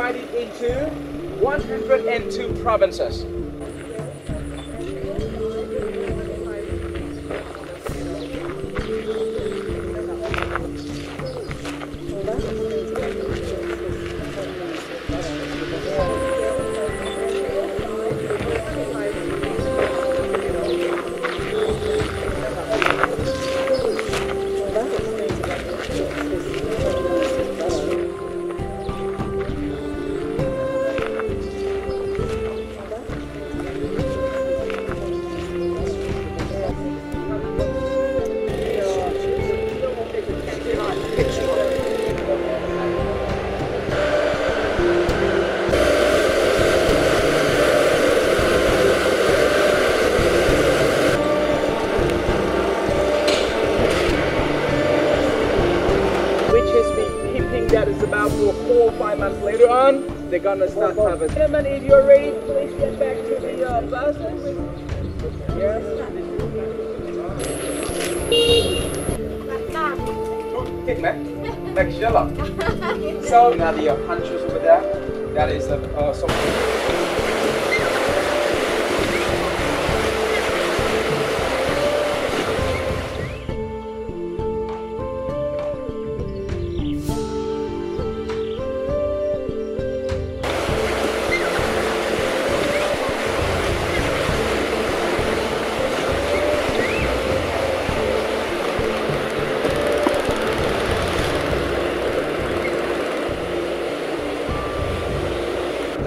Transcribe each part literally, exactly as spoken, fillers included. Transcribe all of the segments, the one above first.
Into one hundred and two provinces. Which has been keeping that is about for four or five months later on, they're gonna start harvest. Gentlemen, if you're ready, please get back to the uh, bus. Yes. Kick, man. Next yellow. So now the uh, punches over there. That is a uh, something.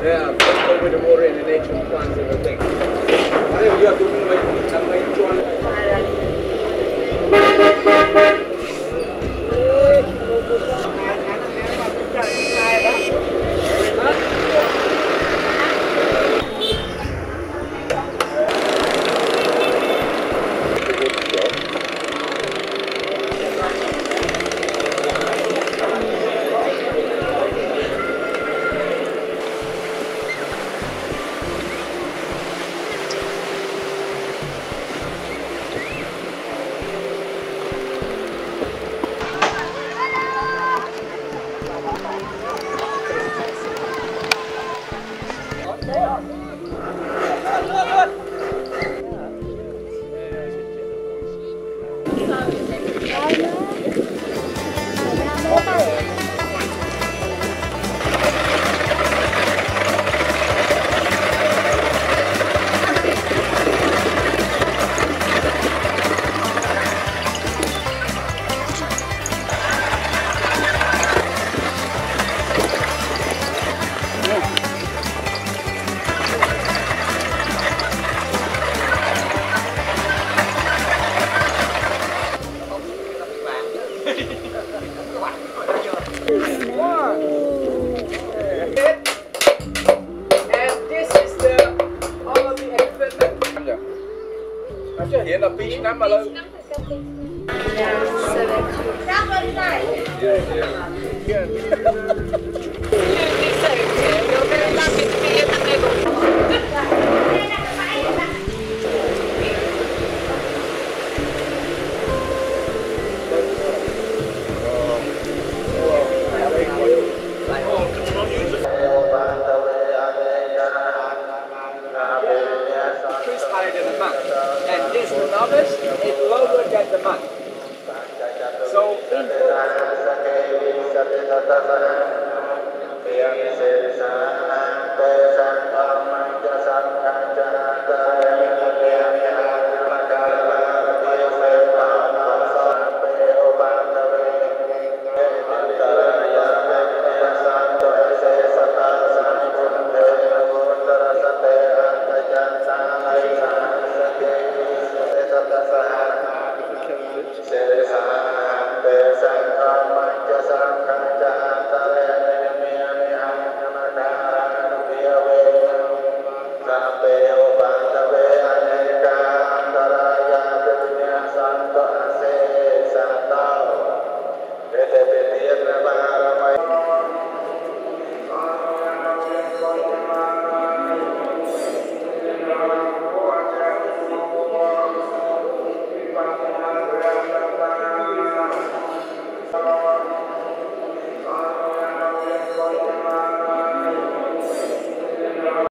Yeah, just go with the water and the nature plants and everything. I think we are doing like, like, like, And this is the all of the equipment. Acha, hiện là pin năm mà lơ.